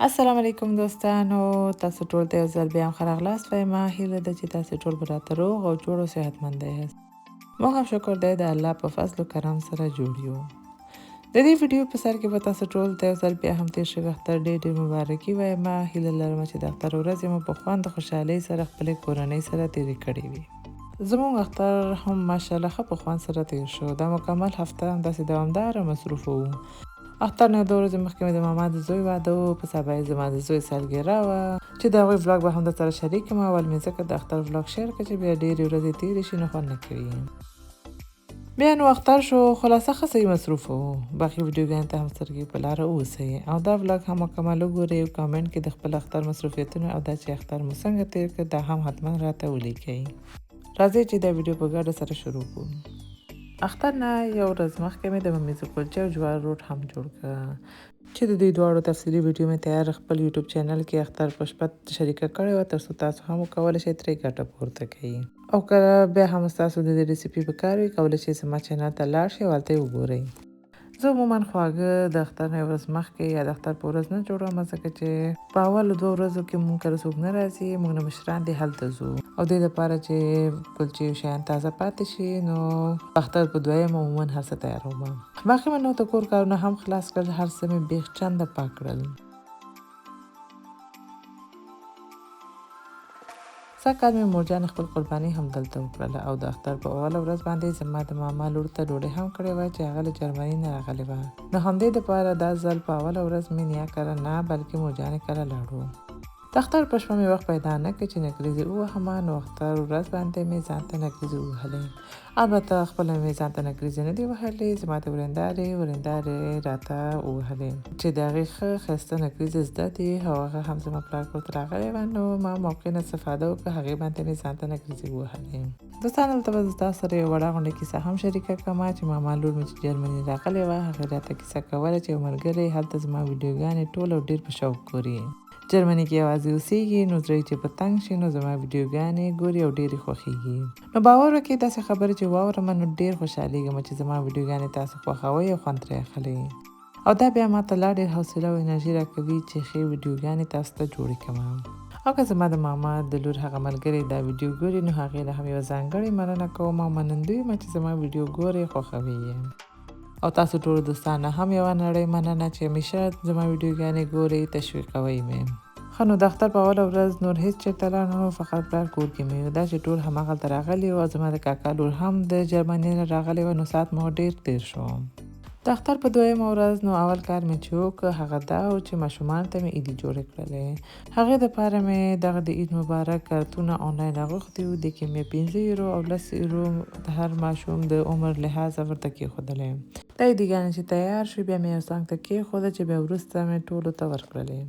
السلام علیکم دوستانو، تاسو ټول ته یو ځل بیا هم ښه راغلاست وایم. هیله ده چې تاسو ټول به راته روغ او جوړ او صحتمند یاست. موږ هم شکر دی د الله په فضل او کرم سره جوړ یو. د دې ویډیو په سر کې به تاسو ټول ته یو ځل بیا هم تېر شوي اختر ډېر ډېر مبارکي وایم. هیله لرم چې د اختر ورځې مو په خوند خوشحالۍ سره خپلې کورنۍ سره تېرې کړې وي. زموږ اختر هم ماشاءالله ښه په خوند سره تېر شو. دا مکمل هفته همداسې دوامداره مصروف وو. اختر نه 2 ورځې مخکې مې د ماما د زوی واده و، په سبا یې زما د زوی سالګره وه چې د هغوی vlog به هم در سره شریک کړم. اول مې ځکه د اختر vlog share کړ چې بیا ډېرې ورځې تېرې شي نو خوند نه کوي. بیا نو اختر شو، خلاصه ښه صحیح مصروف وو. باقي ویډیوګانو ته هم سترګې په لاره اوسئ او دا vlog هم مکمل وګورئ او comment کې د خپل اختر مصروفیتونه او دا چې اختر مو څنګه تېر کړ دا هم حتما راته ولیکئ. راځئ چې دا ویډیو په ګډه سره شروع کړو. اختر نه یو ورځ مخکې مې د ممیزو کلچې او جوار روټ هم جوړ کړ چې د دوی دواړو تفصیلي ویډیو مې تیار خپل یوټیوب چینل کې اختر په شپه شریکه کړې وه، تر څو تاسو هم وکولی شئ ترې ګټه پورته کړئ. او که بیا هم ستاسو د دې recipe په کار وي کولی شئ زما چینل ته لاړ شئ او هلته یې وګورئ. زه عموماً خواږه د اختر نه یوه ورځ مخکې یا د اختر په ورځ نه جوړوم، ځکه چې په اولو 2 ورځو کې مونږ کره څوک نه راځي، مونږ نه مشران دي هلته ځو او دې دپاره چې کلچې او شیان تازه پاتې شي نو اختر په دویم عموماً هر څه تیاروم. باقي مې نو د کور کارونه هم خلاص کړل، هر څه مې بیخ چنده پاک کړل. سږ کال مې مورجانې خپل قرباني هم دلته وکړله او د اختر په اوله ورځ باندې زما د ماما لور ته ډوډۍ هم کړې وه چې هغه له جرمني نه راغلې وه. نو همدې دپاره دا ځل په اوله ورځ مې نیا کره نه بلکې مورجانې کره لاړو. د اختر په شپه مې وخت پیدا نه کړ چې نکریزې ووهمه، نو اختر ورځ باندې مې ځان ته نکریزې ووهلې. البته خپله مې ځان ته نکریزې نه دي وهلې، زما د ورېندارې راته ووهلې چې د هغې ښه ښایسته نکریزې زده دي او هغه هم زما پلار کور ته راغلې وه، نو ما موقع نه استفاده وکړه، هغې باندې مې ځان ته نکریزې ووهلې. دوستان دلته به زه تاسو سره یوه وړه غونډه کیسه هم شریکه کړم چې ماما لور مې چې جرمني راغلې وه هغې راته کیسه کوله چې یو ملګری هلته زما ویډیوګانې ټول او ډېر په شوق ګوري. جرمني کې یوازې اوسېږي نو زړه یې چې په تنګ شي نو زما ویډیوګانې ګوري او ډېرې خوښېږي. نو باور وکړئ داسې خبرې چې واورم نو ډېر خوشحالېږم چې زما ویډیوګانې تاسو خوښوئ او خوند ترې اخلئ او دا بیا ما ته لا ډېر حوصله او انرژي راکوي چې ښې ویډیوګانې تاسو ته جوړې کړم. او که زما د ماما د لور هغه ملګری دا ویډیو ګوري نو هغې له هم یوه ځانګړې مننه کوم او منندوی یم چې زما ویډیو ګورئ، خوښوي یې. او تاسو ټولو دوستانو هم یوه نړۍ مننه چې همیشه زما ویډیوګانې ګورئ، تشویقوئ مې. ښه نو د اختر په اوله ورځ نور هېڅ چېرته لاړ نه وم، فقط پلار کور کې مې و. دا چې ټول هماغلته راغلي وو او زما د کاکا لور هم د جرمني نه راغلې وه نو ساعت مو ډېر تېر شو. د اختر په دویمه ورځ نو اول کار مې چې وکړ هغه دا و چې ماشومانو ته مې عیدي جوړې کړلې. هغې دپاره مې دغه د عید مبارک کارتونه آنلاین راغوښتي وو، دې کې مې 5 یورو او 10 یورو د هر ماشوم د عمر لحاظه ورته کېښودلې. دا عیدیګانې چې تیار شوې بیا مې یو څنګ ته کېښوده چې بیا وروسته مې ټولو ته ورکړلې.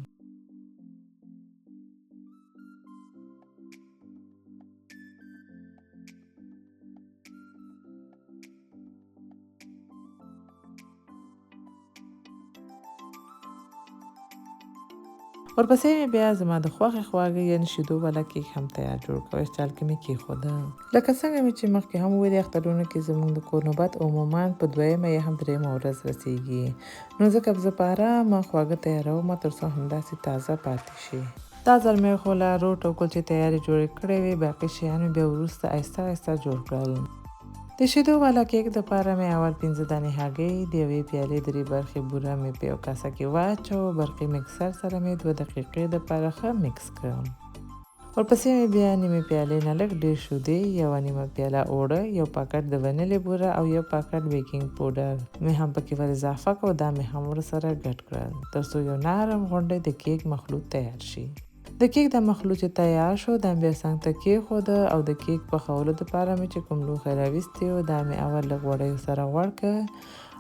ورپسې مې بیا زما د خوښې خواږه یعنې شیدو والا کیک هم تیار جوړ کړ، یخچال کې مې کېښوده. لکه څنګه مې چې مخکې هم وویلې اخترونو کې زموږ د کور نوبت عموماً په دویمه یا هم درېیمه ورځ رسېږي، نو ځکه زه په ارامه خواږه تیاروم تر څو همداسې تازه پاتې شي. دا ځل مې خو لا روټ او کلچې تیارې جوړې کړې وې، باقي شیان مې بیا وروسته آهسته آهسته جوړ کړل. د شیدو والا کیک دپاره مې اول 5 دانې هګۍ، د یوې پیالې 3 برخې بوره مې په یو کاسه کې واچو، برقي مکسر سره مې 2 دقیقې دپاره ښه مکس کړ. ورپسې مې بیا نیمې پیالې نه لږ ډېر شیدې، یوه نیمه پیاله اوړه، یو پاکټ د ونیلې بوره او یو پاکټ بیکینګ پوډر مې هم پکې ور اضافه کړ او دا مې هم ورسره ګډ کړل تر څو یو نرم غونډی د کیک مخلوط تیار شي. د کیک دا مخلوط چې تیار شو دا مې بیا څنګ ته کېښوده او د کیک پخولو دپاره مې چې کوم لوښی راویستی و دا مې اول له غوړیو سره غوړ کړ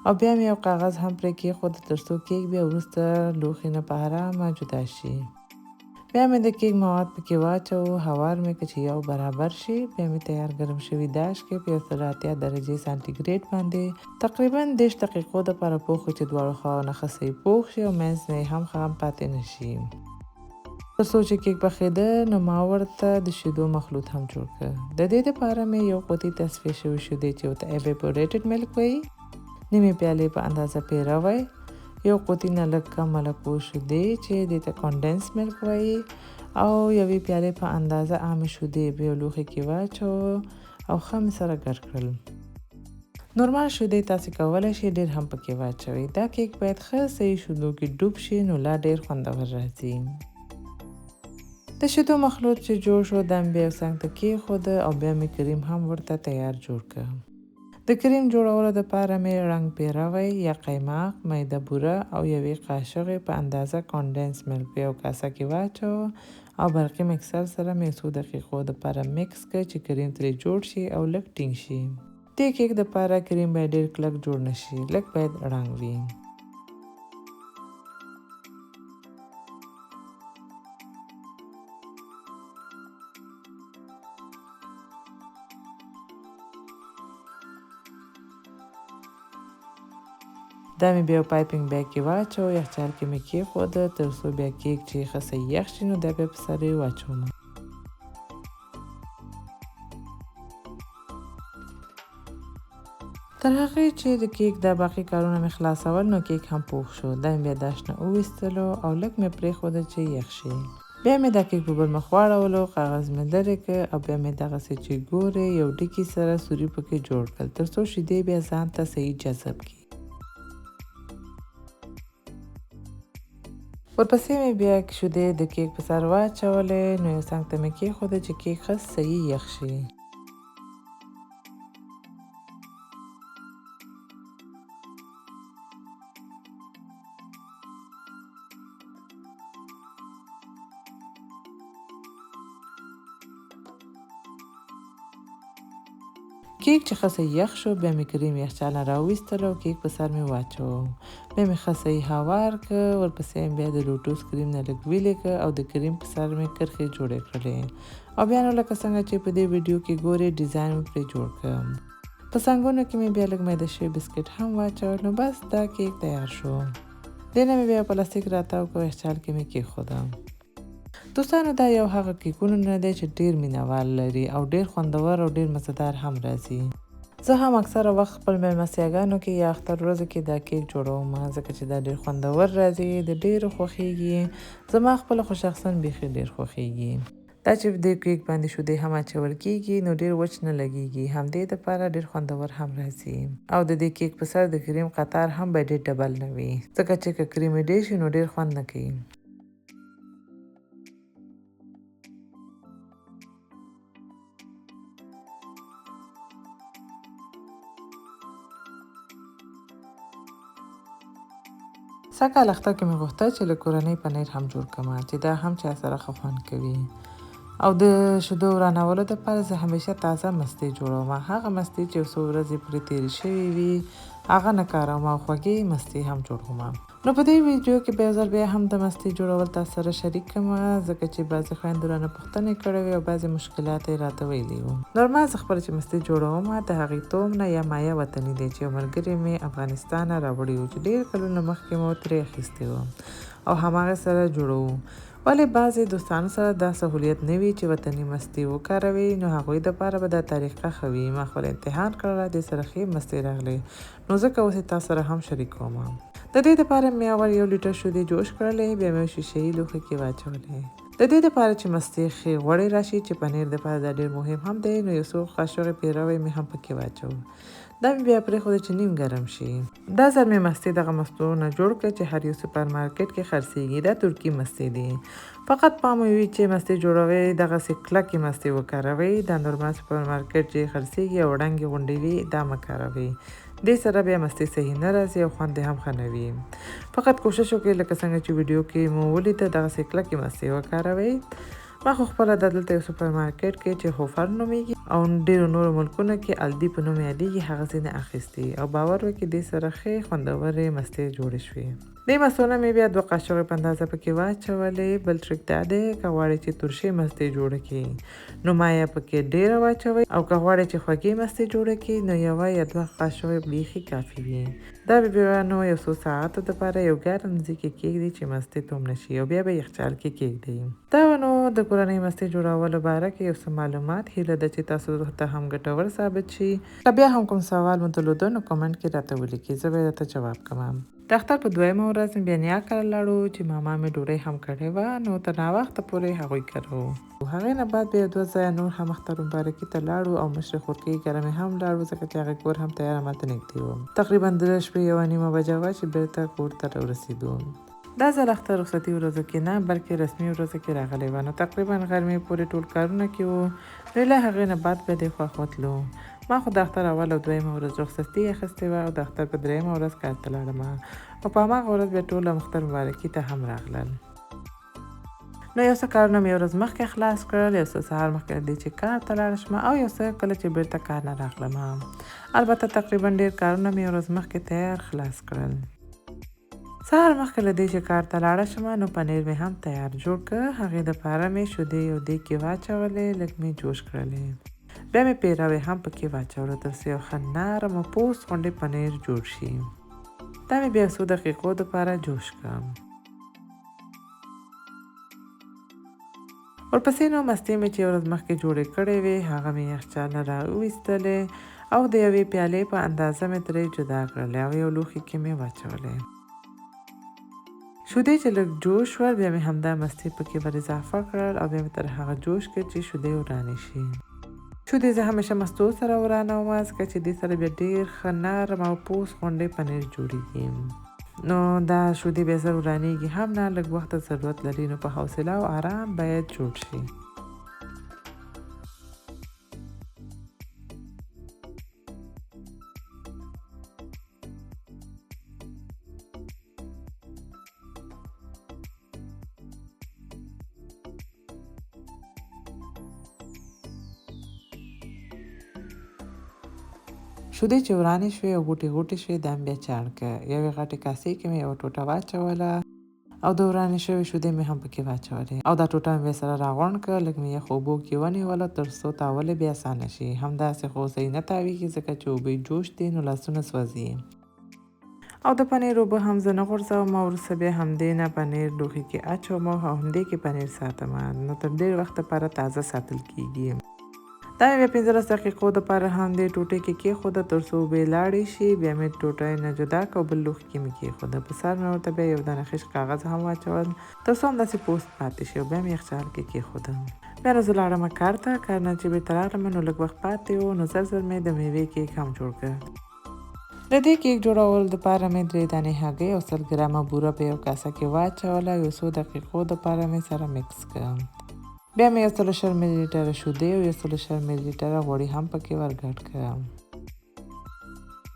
او بیا مې یو کاغذ هم پرې کېښوده تر څو کیک بیا وروسته لوښي نه په ارامه جدا شي. بیا مې د کیک مواد پکې واچوو، هوار مې کړ چې یو برابر شي. بیا مې تیار ګرم شوي داش کې په 180 درجې سانټي ګریډ باندې تقریبا 30 دقیقو دپاره پوخ کړ چې دواړو خواو نه ښه صحیح پوخ شي او منځ نه یې هم خام پاتې نه شي. تر څو چې کیک پخېده نو ما ورته د شیدو مخلوط هم جوړ کړ. د دې دپاره مې یو قوطي تصفیه شوي شیدې چې ورته ایویپوریټډ ملک وایي، نیمې پیالې په اندازه پیروی، یو قوطي نه لږ کم ملکو شیدې چې دې ته condense milk وایي او یوې پیالې په اندازه عامې شیدې په یو لوښي کې واچوو او ښه مې سره ګډ کړل. نورمال شیدې تاسې کولی شئ ډېر هم پکې واچوئ. دا کیک باید ښه صحیح شیدو کې ډوب شي نو لا ډېر خوندور راځي. د شیدو مخلوط چې جوړ شو دا مې بیا یو څنګ ته کېښوده او بیا مې کریم هم ورته تیار جوړ کړ. د کریم جوړولو دپاره مې رنګ پیروی یا قیماق، میده بوره او یوې قاشقې په اندازه condense milk په یو کاسه کې واچوه او برقي مکسر سره مې څو دقیقو دپاره mix کړ چې کریم ترې جوړ شي او لږ ټینګ شي. دې کیک دپاره کریم باید ډېر کلک جوړ نه شي، لږ باید ړنګ وي. دا مې بیا piping bag کې واچوه، یخچال کې مې کېښوده تر څو بیا کیک چې ښه صحیح یخ شي نو دا بیا په سر یې واچوم. تر هغې چې د کیک دا باقي کارونه مې خلاصول نو کیک هم پوخ شو. دا مې بیا داش نه وویستلو او لږ مې پرېښوده چې یخ شي. بیا مې دا کیک په بل مخ واړولو، کاغذ مې لرې کړ او بیا مې دغسې چې ګورې یو ډکي سره سوري پکې جوړ کړل تر څو شیدې بیا ځان ته صحیح جذب کړي. ورپسې مې بیا شیدې د کیک په سر واچولې نو یو څنګ ته مې کېښوده چې کیک ښه صحیح یخ شي. کیک چې ښه صحیح یخ شو بیا مې کریم یخچال نه راوویستلو او کیک په سر مې واچوه. بیا مې ښه صحیح هوار کړ. ورپسې مې بیا د لوټوس کریم نه لږ ویلې کړ او د کریم په سر مې کرښې جوړې کړلې او بیا نو لکه څنګه چې په دې ویډیو کې ګورې ډیزاین مې پرې جوړ کړ. په څنګونو کې مې بیا لږ میده شوی بسکټ هم واچول نو بس دا کیک تیار شو. دې نه مې بیا پلاستیک راتاو کړ، یخچال کې مې کېښوده. دوستانو دا یو هغه کیکونو نه دی چې ډېر مینهوال لري او ډېر خوندور او ډېر مزهدار هم راځي. زه هم اکثره وخت خپل میلمستیاګانو کې یا اختر ورځو کې دا کیک جوړوم ځکه چې دا ډېر خوندور راځي، د ډېرو خوښیږي. زما خپله خو شخصا بیخي ډېر خوښیږي. دا چې دې کیک باندې شیدې هم اچول کیږي نو ډېر وچ نه لګیږي، همدې دپاره ډېر خوندور هم راځي. او د دې کیک په سر د کریم قطار هم باید ډېر ډبل نه وي ځکه چې که کریم یې ډېر شي نو ډېر خوند نه کوي. سږکال اختر کې مې غوښتل چې له کورنۍ پنیر هم جوړ کړم چې دا هم چا سره ښه خوند کوي. او د شیدو ورانولو دپاره زه همیشه تازه مستې جوړوم، هغه مستې چې یو څو ورځې پرې تېرې شوې وي هغه نه کاروم او خوږې مستې هم جوړوم. نو په دې ویډیو کې به یو ځل بیا هم د مستې جوړول تاسو سره شریک کړم ځکه چې بعضې خویندو رانه پوښتنې کړې وې او بعضې مشکلات یې راته ویلي وو. نورمال زه خپله چې مستې جوړوم د هغې توم نه یا مایع وطني دی چې یو ملګري مې افغانستانه راوړي وو چې ډېر کلونه مخکې مو ترې اخیستي وو او هماغې سره جوړوو. ولې بعضې دوستانو سره دا سهولیت نه وي چې وطني مستې وکاروي نو هغوی دپاره به دا طریقه ښه وي. ما خپله امتحان کړله، دې سره ښې مستې راغلې نو ځکه اوس یې تاسو سره هم شریکوم. د دې دپاره مې اول 1 لیټر شیدې جوش کړلې، بیا مې شیشه یي لوښي کې واچولې. د دې دپاره چې مستې ښې غوړې راشي چې پنیر دپاره دا ډېر مهم هم دی نو یو څو قاشقې پیروی مې هم پکې واچوه. دا مې بیا پرېښوده چې نیم ګرم شي. دا ځل مې مستې دغه مستو نه جوړ کړ چې هر یو سوپر مارکیټ کې خرڅېږي. دا ترکي مستې دي. فقط پام مو وي چې مستې جوړوئ دغسې کلکې مستې وکاروئ. دا نورمال سوپر مارکیټ چې خرڅېږي او ړنګې غونډې وي دا مه کاروئ. دې سره بیا مستې صحیح نه راځي او خوند یې هم ښه نه وي. فقط کوشش وکړئ لکه څنګه چې ویډیو کې مو ولیده دغسې کلکې مستې وکاروئ. ما خو خپله دا دلته یو سوپر مارکیټ کې چې هوفر نومېږي او ډېرو نورو ملکونو کې الدي په نوم یادېږي هغه ځینې اخیستي او باور وکړي دې سره ښې خوندورې مستې جوړې شوې. دې مستو نه مې بیا 2 قاشقې په اندازه پکې واچولې. بل ټریک دا دی که غواړئ چې ترشې مستې جوړې کړئ نو مایه پکې ډېره واچوئ او که غواړئ چې خوږې مستې جوړې کړئ نو 1 یا 2 قاشقې بیخي کافي وي. دا به بیا نو یو څو ساعتو دپاره یو ګرم ځای کې کېږدئ چې مستې توم نه شي او بیا به یخچال کې کېږدئ. دا نو د کورنۍ مستې جوړولو باره کې یو څه معلومات، هیله ده چې تاسو ته هم ګټور ثابت شي. که بیا هم کوم سوال مو درلوده نو comment کې راته ولیکئ، زه به یې درته جواب کړم. د اختر په دویمه ورځ مې بیا نیا کره لاړو چې ماما مې ډوډۍ هم کړې وه، نو تر ناوخته پورې هغوی کره وو. هغې نه بعد بیا دوه ځایه نور هم اختر مبارکي ته لاړو او مشرې خورکۍ کره مې هم لاړو، ځکه چې هغې کور هم تیار همالته نږدې و. تقریبا د شپې 1:30 بجه وه چې بېرته کور ته راورسېدو. دا ځل اختر رخصتي ورځو کې نه بلکې رسمي ورځو کې راغلی وه، نو تقریبا غرمې پورې ټول کارونه کې وو. نو له هغې نه بعد بیا دې خوا وتلو. ما خو د اختر اول او دویمه ورځ رخصتي اخیستې وه او د اختر په درېیمه ورځ کار ته لاړم او په هماغه ورځ بیا ټول اختر مبارکي ته هم راغلل. نو یو څه کارونه مې یو ورځ مخکې خلاص کړل، یو څه سهار مخکې له دې چې کار ته لاړه شم او یو څه کله چې بېرته کار نه راغلم. البته تقریبا ډېر کارونه مې یو ورځ مخکې تیار خلاص کړل. سهار مخکې له دې چې کار ته لاړه شم نو پنیر مې هم تیار جوړ کړ. هغې دپاره مې شیدې یو دیګ کې واچولې، لږ مې جوش کړلې، بیا مې پیروې هم پکې واچوله تر څو یو ښه نرم او پوست غونډې پنیر جوړ شي. دا مې بیا څو دقیقو دپاره جوش کړم. ورپسې نو مستې مې چې یوه ورځ مخکې جوړې کړې وې هغه مې یخچال نه را وویستلې او د یوې پیالې په اندازه مې ترې جدا کړلې او یو لوښي کې مې واچولې. شیدې چې لږ جوش شول بیا مې همدا مستې پکې ور اضافه کړل او بیا مې تر هغه جوش کړ چې شیدې ورانې شي. شیدې زه همیشه مستو سره ورانوم ځکه چې دې سره بیا ډېر ښه نرم او پوست غونډې پنیر جوړیږي. نو دا شیدې بیا زر ورانیږي هم نه، لږ وخت ته ضرورت لري، نو په حوصله او آرام باید جوړ شي. شیدې چې ورانې شوې او غوټې غوټې شوې دا مې بیا چاڼ کړه. یوې غټې کاسې کې مې یوه ټوټه واچوله او د ورانې شوې شیدې مې هم پکې واچولې او دا ټوټه مې بیا سره راغونډ کړه. لږ مې یخ اوبو کې ونیوله تر څو تاولې بیا اسانه شي. همداسې خو صحیح نه تاویږي ځکه چې اوبه یې جوش دي نو لاسونه سوځي. او د پنیر اوبه هم زه نه غورځوم او وروسته بیا همدې نه پنیر لوښي کې اچوم او همدې کې پنیر ساتم، نو تر ډېر وخت لپاره تازه ساتل کیږي. دا مې بیا 15 دقیقو دپاره همدې ټوټې کې کېښوده تر څو اوبه یې لاړې شي. بیا مې ټوټه نه جدا کړه او بل لوښي کې مې کېښوده. په سر مې ورته بیا یو دانه خیش کاغذ هم واچول تر څو همداسې پوست پاتې شي او بیا مې یخچال کې کېښوده. بیا نو زه لاړم کار ته. کار نه چې بېرته راغلم نو لږ وخت پاتې و، نو زر زر مې د میوې کیک هم جوړ کړ. د دې کیک جوړولو دپاره مې 3 دانې هګۍ او 100 ګرامه بوره په یو کاسه کې واچوله او یو څو دقیقو دپاره مې سره مکس کړه. بیا مې 120 ملي لیټره شیدې او 120 ملي لیټره غوړي هم پکې ورګډ کړه.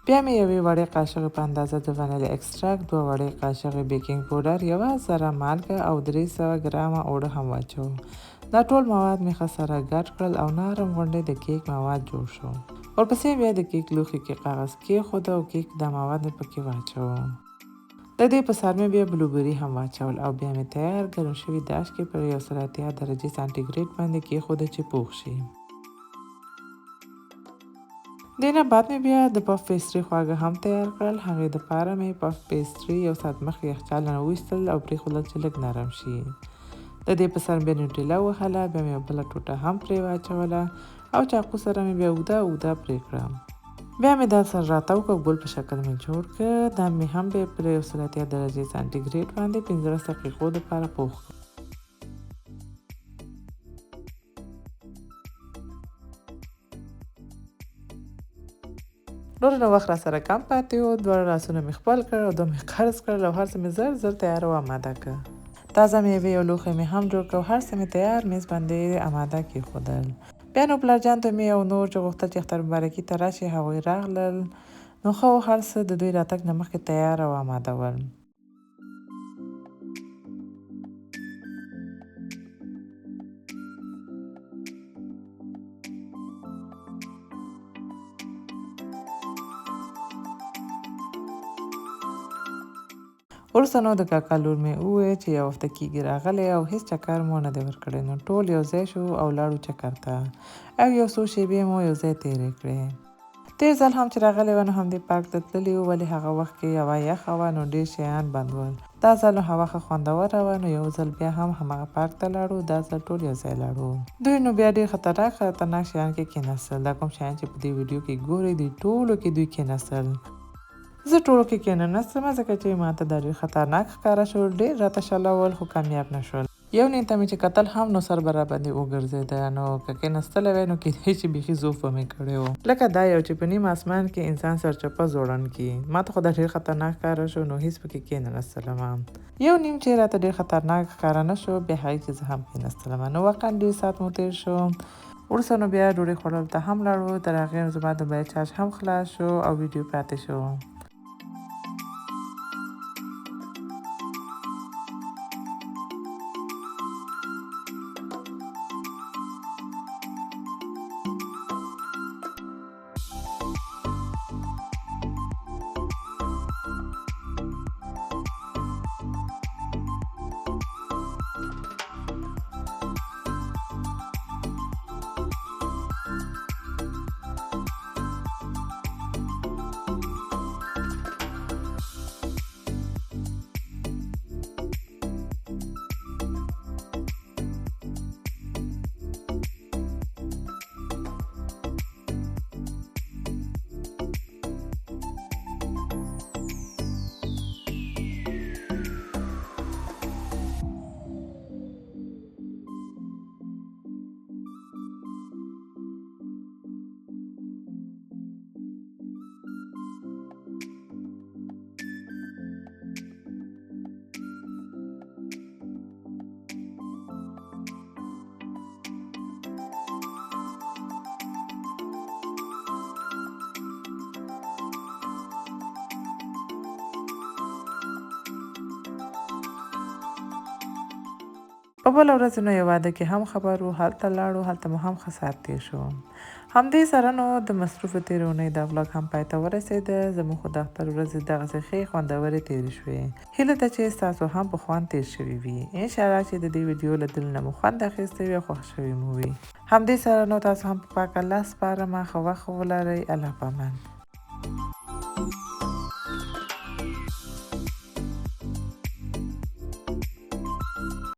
بیا مې یوې وړې قاشقې په اندازه د ونیل اکسټراکټ، 2 وړې قاشقې بیکینګ پوډر، یوه ذره مالګه او 300 ګرامه اوړه هم واچوم. دا ټول مواد مې ښه سره ګډ کړل او نرم غونډې د کیک مواد جوړ شو. ورپسې بیا د کیک لوښي کې کاغذ کېښوده او کیک دا مواد مې پکې واچوم. د دې په سر مې بیا بلوبري هم واچول او بیا مې تیار ګرم شوي داش کې پر 180 درجې سانټیګریډ باندې کېښوده چې پوخ شي. دې نه بعد مې بیا د پف پیسټري خواږه هم تیار کړل. هغې دپاره مې پف پیسټري یو ساعت مخکې یخچال نه وویستل او پرېښودل چې لږ نرم شي. د دې په سر بیا نیوټیلا وهله، بیا مې یوه بله ټوټه هم پرې واچوله او چاقو سره مې بیا اوږده اوږده پرې کړه. بیا مې دا سره راتاو کړ او ګل په شکل مې جوړ کړ. دا مې هم بیا پر 180 درجې سانټیګریډ باندې 15 دقیقو دپاره پوخ کړ. نور نو وخت را سره کم پاتې و، دواړه لاسونه مې خپل کړل او دوه مې قرض کړل او هر څه مې زر زر تیار او اماده کړ. تازه میوې او لوښی مې هم جوړ کړ او هر څه مې تیار میز باندې اماده کېښودل. بیا نو پلار جان ته مې او نور چې غوښتل چې اختر مبارکي ته راشي هغوی راغلل، نو ښه و هر څه د دوی راتګ نه مخکې تیار او اماده ول. وروسته نو د کاکا لور مې وویل چې یو هفته کېږي راغلی او هېڅ چکر مو نه دی ورکړی، نو ټول یو ځای شو او لاړو چکر ته او یو څو شېبې مو یو ځای تېرې کړې. تېر ځل هم چې راغلی وه نو همدې پارک ته تللي وو، ولې هغه وخت کې هوا یخه وه نو ډېر شیان بند ول. دا ځل نو هوا ښه خوندوره وه، نو یو ځل بیا هم هماغه پارک ته لاړو، دا ځل ټول یو ځای لاړو. دوی نو بیا ډېر خطرناک خطرناک شیان کې کېناستل. دا کوم شیان چې په دې ویډیو کې ګورئ دوی ټولو کې دوی کېناستل. زه ټولو کې کېننستم ځکه چې ماته دا ډېر خطرناک ښکاره شو. ډېر راته شلول خو کامیاب نه شول. یو نیم ته مې چې کتل هم نو سر به راباندې وګرځېده، نو که کېناستلی وای نو کېدای شي بیخي ضعف به مې کړی و. لکه دا یو چې په نیم اسمان کې انسان سرچپه ځوړند کړي. ما ته خو دا ډېر خطرناک ښکاره شو، نو هېڅ پکې کېننستلم. یو نیم چې راته ډېر خطرناک ښکاره نه شو، بیا هغې کې زه هم کېناستلم. نو واقعا ډېر ساعت مو تېر شو. وروسته نو بیا ډوډۍ خوړلو ته هم لاړو. تر هغې نو زما د موبایل چارج هم خلاص شو او ویډیو پاتې شو. په بله ورځ نو یو واده کې هم خبر وو، هلته لاړو، هلته مو هم ښه ساعت تېر شو. همدې سره نو د مصروفو تېرې اونۍ دا ولاګ هم پای ته ورسېده. زموږ خو د اختر ورځې دغسې ښې خوندورې تېرې شوې. هیله ده چې ستاسو هم په خوند تېر شوي وي. انشاءالله چې د دې ویډیو له دل نه مو خوند اخیستی وي او خوښ شوي مو وي. همدې سره نو تاسو هم په پاک الله سپارم. ښه وخت ولرئ. الله پامان.